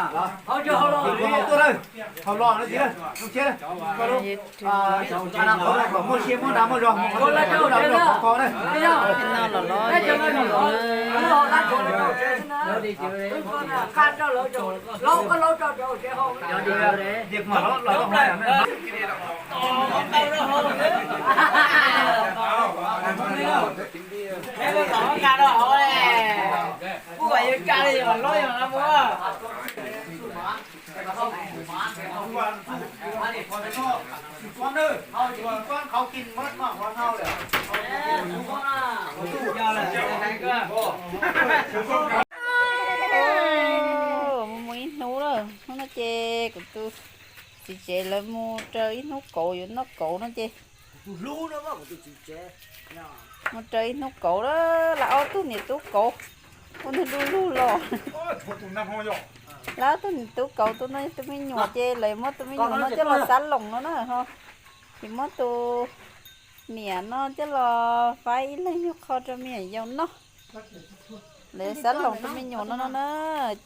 Hauv los, hauv los, hauv los, muaj siab muab nrad muaj zog, muaj qhov no los los. Mus ib hnub lawm, hnub no ces kuv tus txiv tsev lawv mus raws ib hnub kauv yuav noj kauv no ces mus raws ib hnub kauv lawm, lawv ob tug niam tub kauv ua nws du lug los. Lawv ob tug niam tub kauv, tus no yog tus me nyuam ces lawv muab tus me nyuam no coj los xab loos no na ho, ces muab tus niam no coj los faib ib leeg nyuag qho rau me nyuam yaus noj. Lawv xab loos tus me nyuam no no na,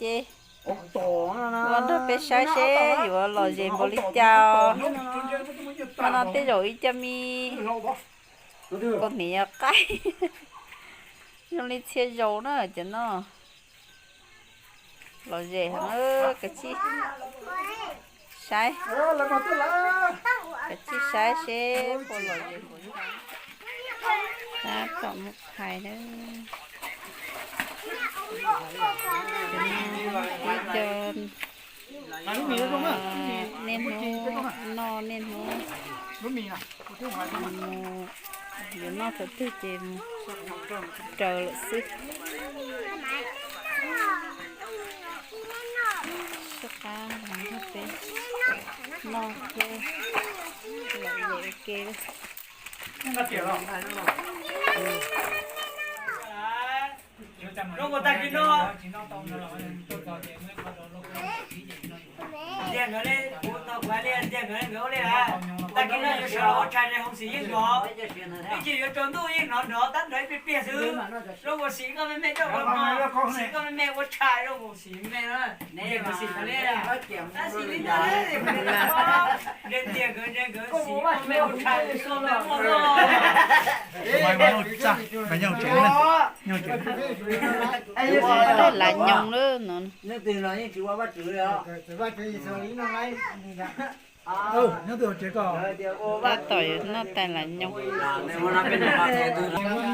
ces los nrog peb saib seb yuav lom zem npaum li cas. Hmo no tej zaum ib co me kaus hniav qaib zoo li txhia zaus na cov no. Lom zem heev, kav tsij saib, kav tsij saib seb puas lom zem npaum li cas. Tab tom mus phais na. Ib co niaj hnub noj niaj hnub mus, yuav noj thaum twg ces mus raws lawm xwb. Siab qab los nrog peb noj thiab lom zem ua ke. Zoo nkaus tag kis no, ntxias nkawd li, kuv tau kuv li ntxias nkawd li, nkawd ua li lawm. Tag kis no yuav sawv los ua tshais rau Hoo Xim yeej hnov, ib chim yuav tsaus ntuj yeej hnov nrov tab nrov ib pliag pliag xwb. Zoo nkaus Xim koj me me rau, Xim koj me me ua tshais zoo nkaus Xim me na. Ntxias nkawd Xim li, ntxias nkawd Xim koj me ua tshais zoo nkaus Xim me muaj loj. Taij lav nyoos lawm no. Tab tom yuav noj taij lav nyoos.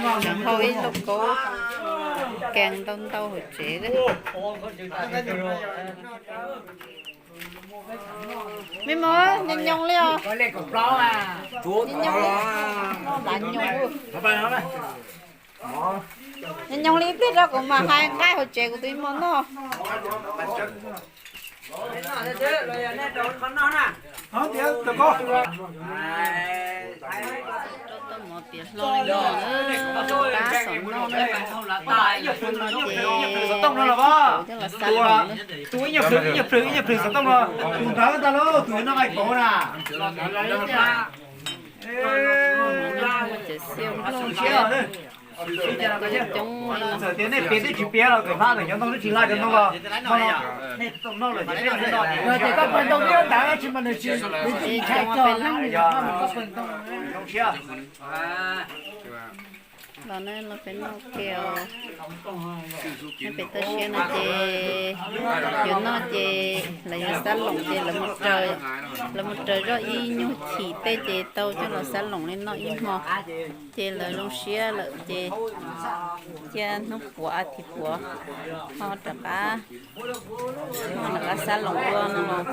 Nws hau ib lauj kaub kees ntau ntau hauv tsev. Me mos, nyoos nyoos li os. Nyoos nyoos li. Nyoos nyoos li ib pliag rau kuv mam hais nqaij hauv tsev kuv tus me mos noj. Rau tau mov tiav hlo li no, tab tom noj na. Ces coj los xav los na. Tus ib nyuag plhws, ib nyuag plhws, ib nyuag plhws xov tooj no, tus ntawd ntag lauj, tus yuav noj nqaij kauv na. Cov xiaum nplooj coob coob li no. Txawm tias nej piav twb tsis piav los, tawm hlab tawm cov ntoo twb tsis hla cov ntoo los, nej tau noj lawm ces nej noj. Ces koj pais ntoo twb ntawd tsis mas nws tsis, nws tsis ntshai cog na. Zoo siab. Los nej los peb noj ke os. Peb toj siab no ces yuav noj ces lawv yuav xab loos ces lawv mus raws, lawv mus raws zoj ib nyuag chim tej ces tau coj los xab loos li noj ib hmo. Ces lawv zoo siab lawm ces cia hnub puav a thiv puav ho rov qab, ho rov qab xab loos ua no los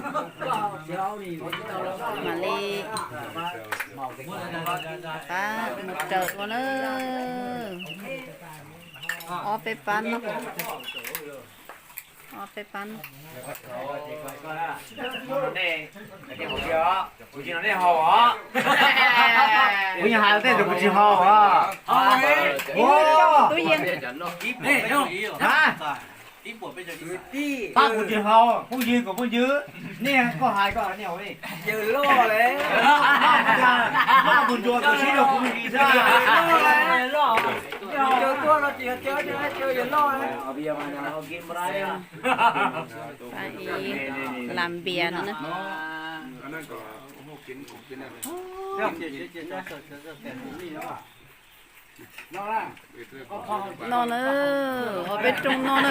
mam li rov qab mus raws ua na. Ob peb pab noj. Ob peb pab noj. Kuv tsis hais tej tus kuv tsis haus os. Pab kuv tsis haus, phooj ywg kom phooj ywg, nej koj hais koj nej haus li. Pab tus ntsuag tus sib rau kuv me ntsis xwb. Pab ib, tas npias no na. No na, ho peb rooj no na,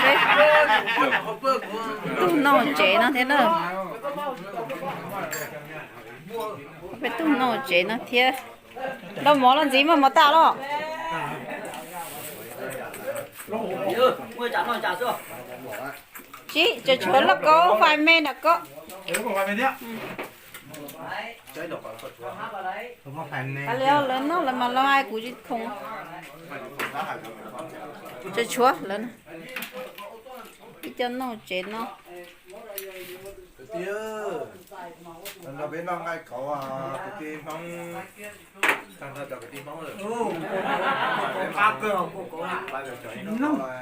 peb tug noj tsev no thiab na. Peb tug noj tsev no thiab. Nrau mov los ntxiv, muaj mov tas los? Tsis, tseem tshuav lauj kaub fais me nram ko. Lawv noj lawv mas lawv hais kuv tsis khoom. Tseem tshuav lawv, ib co noj tsev no.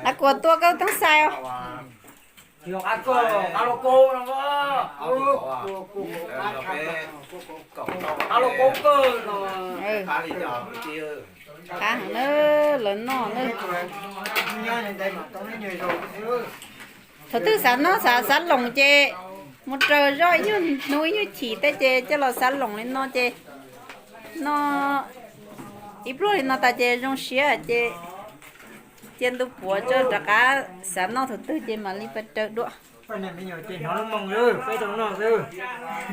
Av kuas tua koj tooj xais os. Qab heev na, lawv noj na. Thaum twg xav noj xav xav loos ces mus raws zoj ib nyuag hnub ib nyuag chim tej ces coj los xav loos li no ces noj ib pluag li no tas ces zoo siab ces cia ntu puav tso rov qab xav noj thaum twg ces mam li pab raws dua. Poj niam me nyuam ces hnov lub moo xwb, peb tau noj xwb.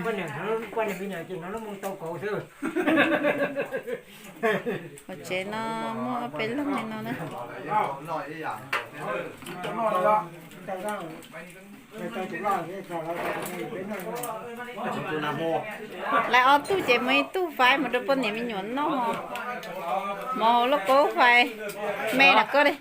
Poj niam, poj niam me nyuam ces hnov lub moo tau kauv xwb. Hauv tsev no muaj ob peb leeg li no na. Lawv ob tug ces muaj ib tug faib mus rau poj niam me nyuam noj. Mov hauv lauj kaub fais me nram ko li.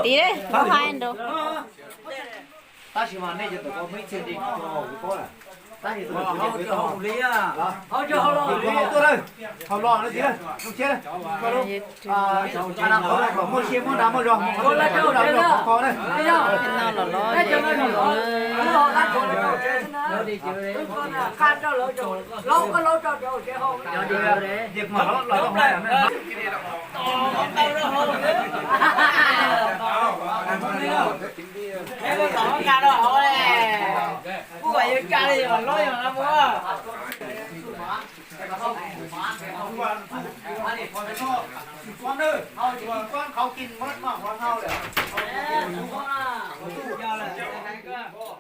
Tiv, muab hais nraud. Tab sis mas nej cov tawm ko muaj ib txhia nti ko haus kuv paub lawm. Tab sis tus nws kuv ces kuv tau haus li. Kuv haus tuaj lawm, haus los lawm tiv lawm, zoo siab lawm. Muaj siab muaj nra muaj zog, muaj nra muaj zog qhov ko na. No los los